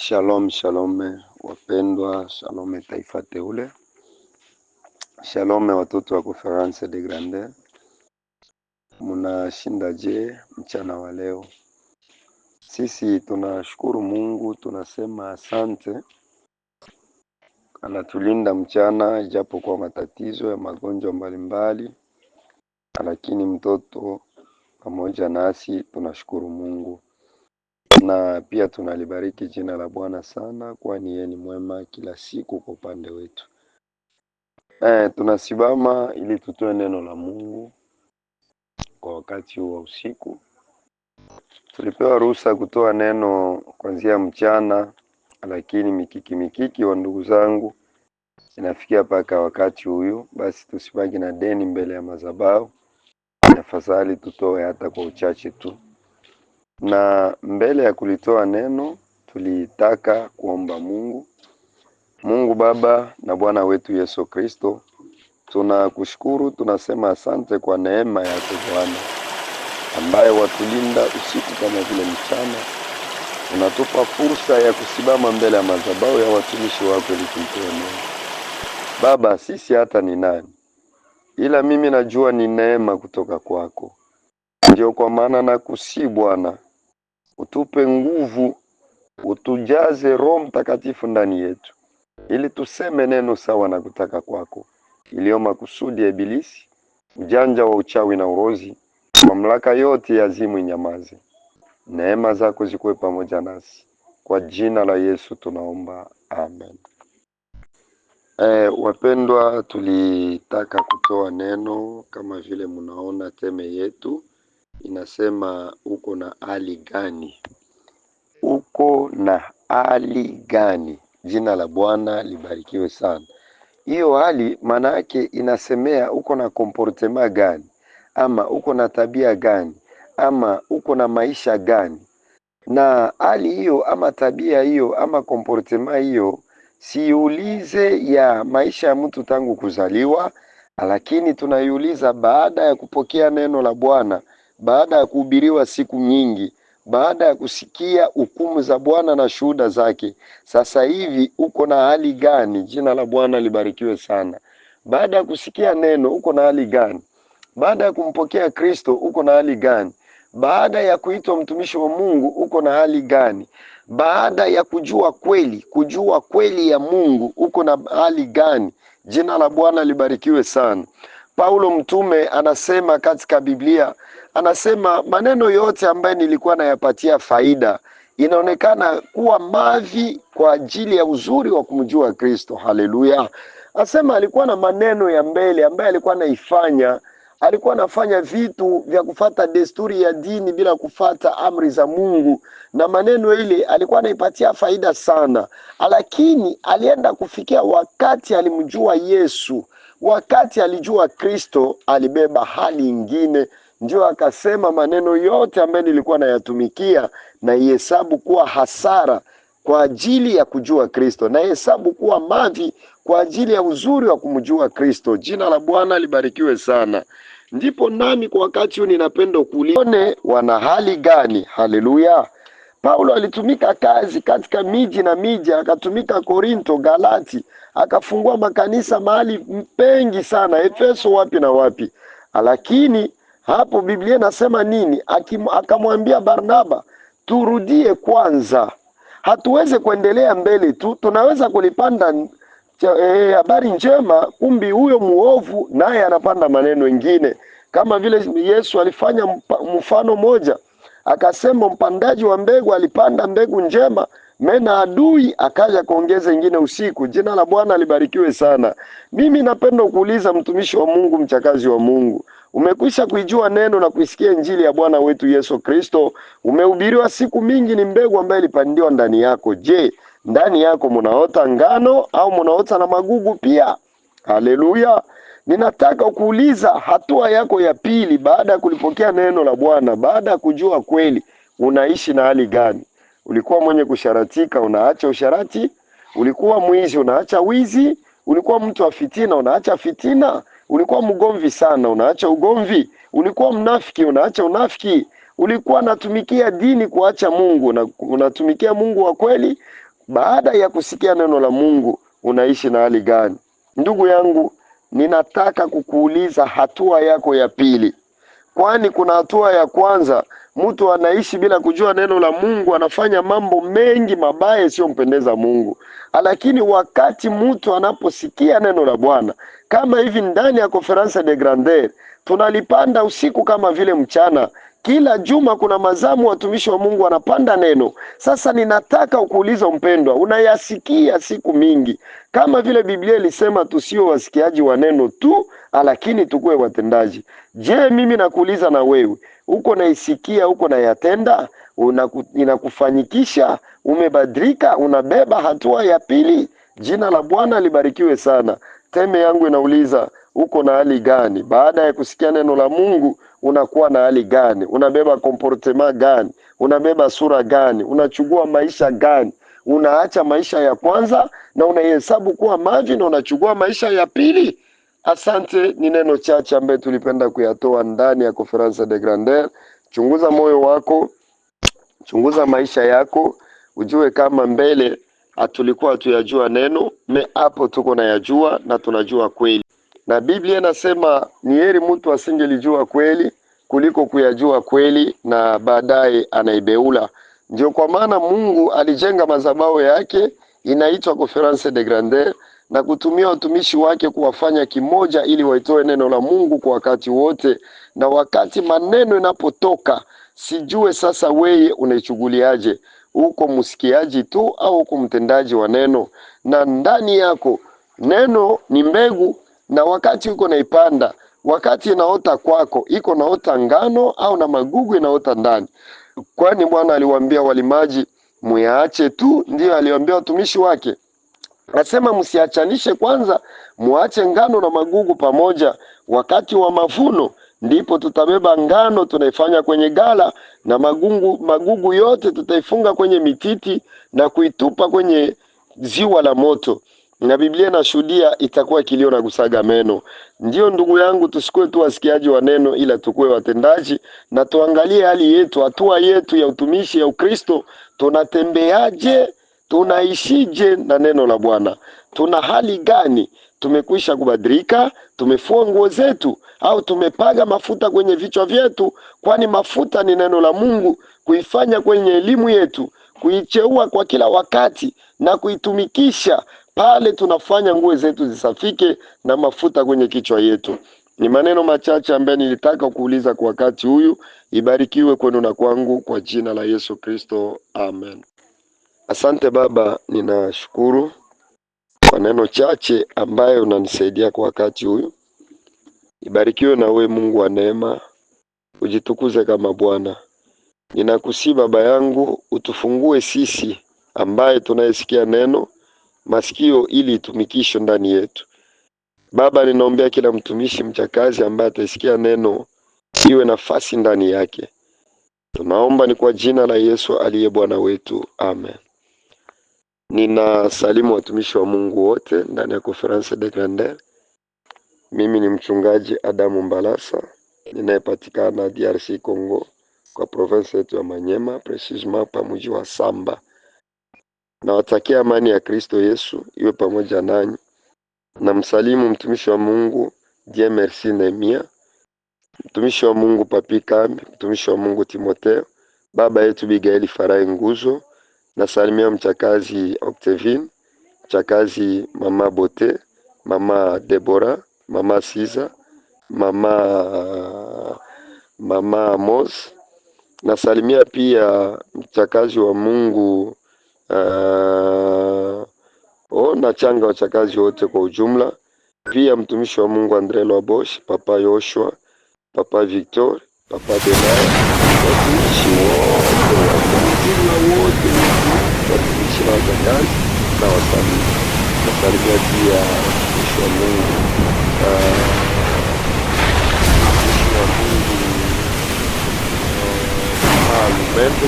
Shalom, shalom wapendwa, shalom taifa teule, shalom watoto wa Conference de Grandeur. Munashinda je mchana wa leo? Sisi tunashukuru Mungu, tunasema asante, anatulinda mchana ijapo kwa matatizo ya magonjwa mbalimbali, lakini mtoto pamoja nasi tunashukuru Mungu na pia tunalibariki jina la Bwana sana, kwani yeye ni mwema kila siku kwa upande wetu. Tunasimama ili tutoe neno la Mungu kwa wakati huu wa usiku. Tulipewa ruhusa kutoa neno kuanzia mchana, lakini mikiki mikiki wa ndugu zangu inafikia mpaka wakati huyu, basi tusibaki na deni mbele ya madhabahu. Afadhali tutoe hata kwa uchache tu. Na mbele ya kulitoa neno, tulitaka kuomba Mungu. Mungu Baba na Bwana wetu Yesu Kristo, tunakushukuru, tunasema asante kwa neema yako Bwana, ambaye watulinda usiku kama vile mchana. Unatupa fursa ya kusimama mbele ya madhabahu ya watumishi wako ili tuitoe neno. Baba, sisi hata ni nani, ila mimi najua ni neema kutoka kwako. Ndio kwa maana nakusihi Bwana, utupe nguvu, utujaze Roho Mtakatifu ndani yetu, ili tuseme neno sawa na kutaka kwako, iliyo makusudi ya Ibilisi, ujanja wa uchawi na urozi, mamlaka yote ya zimu inyamaze. Neema zako zikuwe pamoja nasi, kwa jina la Yesu tunaomba, amen. Wapendwa, tulitaka kutoa neno kama vile mnaona teme yetu inasema uko na hali gani? Uko na hali gani? Jina la Bwana libarikiwe sana. Hiyo hali maana yake inasemea uko na comportement gani, ama uko na tabia gani, ama uko na maisha gani. Na hali hiyo ama tabia hiyo ama comportement hiyo siulize ya maisha ya mtu tangu kuzaliwa, lakini tunaiuliza baada ya kupokea neno la Bwana, baada ya kuhubiriwa siku nyingi, baada ya kusikia hukumu za Bwana na shuhuda zake. Sasa hivi uko na hali gani? Jina la Bwana libarikiwe sana. Baada ya kusikia neno uko na hali gani? Baada ya kumpokea Kristo uko na hali gani? Baada ya kuitwa mtumishi wa Mungu uko na hali gani? Baada ya kujua kweli, kujua kweli ya Mungu uko na hali gani? Jina la Bwana libarikiwe sana. Paulo mtume anasema katika Biblia, anasema maneno yote ambayo nilikuwa nayapatia faida inaonekana kuwa mavi kwa ajili ya uzuri wa kumjua Kristo. Haleluya! Asema alikuwa na maneno ya mbele ambaye alikuwa anaifanya, alikuwa anafanya vitu vya kufata desturi ya dini bila kufata amri za Mungu, na maneno ile alikuwa anaipatia faida sana, lakini alienda kufikia wakati alimjua Yesu, wakati alijua Kristo, alibeba hali ingine, ndio akasema maneno yote ambayo nilikuwa nayatumikia na ihesabu kuwa hasara kwa ajili ya kujua Kristo, na hesabu kuwa mavi kwa ajili ya uzuri wa kumjua Kristo. Jina la Bwana libarikiwe sana. Ndipo nami kwa wakati huu ninapenda kuulione wana hali gani? Haleluya! Paulo alitumika kazi katika miji na miji, akatumika Korinto, Galati, akafungua makanisa mahali pengi sana, Efeso, wapi na wapi. Lakini hapo Biblia inasema nini? Akamwambia Barnaba, turudie kwanza, hatuweze kuendelea mbele tu, tunaweza kulipanda habari njema, kumbi huyo muovu naye anapanda maneno mengine, kama vile Yesu alifanya mfano moja akasema, mpandaji wa mbegu alipanda mbegu njema, mena adui akaja kuongeza ingine usiku. Jina la Bwana libarikiwe sana. Mimi napenda kuuliza mtumishi wa Mungu, mchakazi wa Mungu, umekwisha kuijua neno na kuisikia injili ya Bwana wetu Yesu Kristo, umehubiriwa siku mingi, ni mbegu ambayo ilipandiwa ndani yako. Je, ndani yako munaota ngano au munaota na magugu pia? Haleluya! Ninataka kuuliza hatua yako ya pili baada ya kulipokea neno la Bwana, baada ya kujua kweli, unaishi na hali gani? Ulikuwa mwenye kusharatika, unaacha usharati? Ulikuwa mwizi, unaacha wizi? Ulikuwa mtu wa fitina, unaacha fitina? Ulikuwa mgomvi sana, unaacha ugomvi? Ulikuwa mnafiki, unaacha unafiki? Ulikuwa unatumikia dini kuacha Mungu, na unatumikia Mungu wa kweli? Baada ya kusikia neno la Mungu unaishi na hali gani? Ndugu yangu, ninataka kukuuliza hatua yako ya pili, kwani kuna hatua ya kwanza. Mtu anaishi bila kujua neno la Mungu, anafanya mambo mengi mabaya yasiyompendeza Mungu. Lakini wakati mtu anaposikia neno la Bwana, kama hivi ndani ya Conference de Grandeur tunalipanda usiku kama vile mchana. Kila juma kuna mazamu, watumishi wa Mungu wanapanda neno. Sasa ninataka ukuuliza mpendwa, unayasikia siku mingi, kama vile Biblia ilisema tusio wasikiaji wa neno tu, lakini tukuwe watendaji. Je, mimi nakuuliza na wewe, uko naisikia, uko nayatenda? Inakufanyikisha? Umebadilika? Unabeba hatua ya pili? Jina la Bwana libarikiwe sana. Teme yangu inauliza, uko na hali gani? Baada ya kusikia neno la Mungu unakuwa na hali gani? Unabeba comportement gani? Unabeba sura gani? Unachukua maisha gani? Unaacha maisha ya kwanza na unaihesabu kuwa maji na unachukua maisha ya pili? Asante, ni neno chache ambaye tulipenda kuyatoa ndani ya Conference de Grandeur. Chunguza moyo wako, chunguza maisha yako, ujue kama mbele hatulikuwa hatuyajua neno me hapo tuko nayajua na tunajua kweli, na Biblia inasema ni heri mtu asingelijua kweli kuliko kuyajua kweli na baadaye anaibeula. Ndio kwa maana Mungu alijenga madhabahu yake inaitwa Conference de Grandeur na kutumia watumishi wake kuwafanya kimoja ili waitoe neno la Mungu kwa wakati wote. Na wakati maneno inapotoka, sijue sasa weye unaichukuliaje? Uko msikiaji tu au uko mtendaji wa neno? Na ndani yako neno ni mbegu, na wakati uko naipanda, wakati inaota kwako, iko naota ngano au na magugu inaota ndani? Kwani Bwana aliwaambia walimaji muyaache tu, ndiyo aliwaambia watumishi wake. Nasema msiachanishe kwanza, muache ngano na magugu pamoja. Wakati wa mavuno ndipo tutabeba ngano tunaifanya kwenye gala, na magugu yote tutaifunga kwenye mititi na kuitupa kwenye ziwa la moto. Na Biblia inashuhudia itakuwa kilio na kusaga meno. Ndiyo ndugu yangu, tusikuwe tu wasikiaji wa neno, ila tukuwe watendaji, na tuangalie hali yetu, hatua yetu ya utumishi ya Ukristo, tunatembeaje? Tunaishije na neno la Bwana? Tuna hali gani? Tumekwisha kubadilika? Tumefua nguo zetu au tumepaga mafuta kwenye vichwa vyetu? Kwani mafuta ni neno la Mungu, kuifanya kwenye elimu yetu, kuicheua kwa kila wakati na kuitumikisha pale tunafanya nguo zetu zisafike na mafuta kwenye kichwa yetu. Ni maneno machache ambayo nilitaka kuuliza kwa wakati huyu. Ibarikiwe kwenu na kwangu kwa jina la Yesu Kristo, amen. Asante Baba, ninashukuru kwa neno chache ambayo unanisaidia kwa wakati huyu. Ibarikiwe na we Mungu wa neema, ujitukuze kama Bwana. Ninakusihi Baba yangu, utufungue sisi ambaye tunayesikia neno masikio ili itumikisho ndani yetu. Baba, ninaombea kila mtumishi mchakazi ambaye ataisikia neno iwe nafasi ndani yake. Tunaomba ni kwa jina la Yesu aliye Bwana wetu, amen. Ninasalimu watumishi wa Mungu wote ndani ya Conference de Grandeur. Mimi ni mchungaji Adamu Mbalasa ninayepatikana DRC Congo kwa province yetu ya Manyema, precisement pa mji wa Samba. Nawatakia amani ya Kristo Yesu iwe pamoja nanyi. Namsalimu mtumishi wa Mungu Dieu Merci Nehemia, mtumishi wa Mungu Papi Kambi, mtumishi wa Mungu Timotheo, baba yetu Bigaeli Farai Nguzo. Nasalimia mchakazi Octavine, mchakazi mama Bote, mama Debora, mama Siza, mama Amos. Nasalimia pia mchakazi wa Mungu na changa wachakazi wote kwa ujumla, pia mtumishi wa Mungu Andre Lwabosh, papa Yoshua, papa Victor, papa Benaya, watumishi wote kwa ujumla wote, watumishi na wachakazi na wasalimu. Nasalimia pia watumishi wa Mungu mtumishi wa Mungu Lumembe.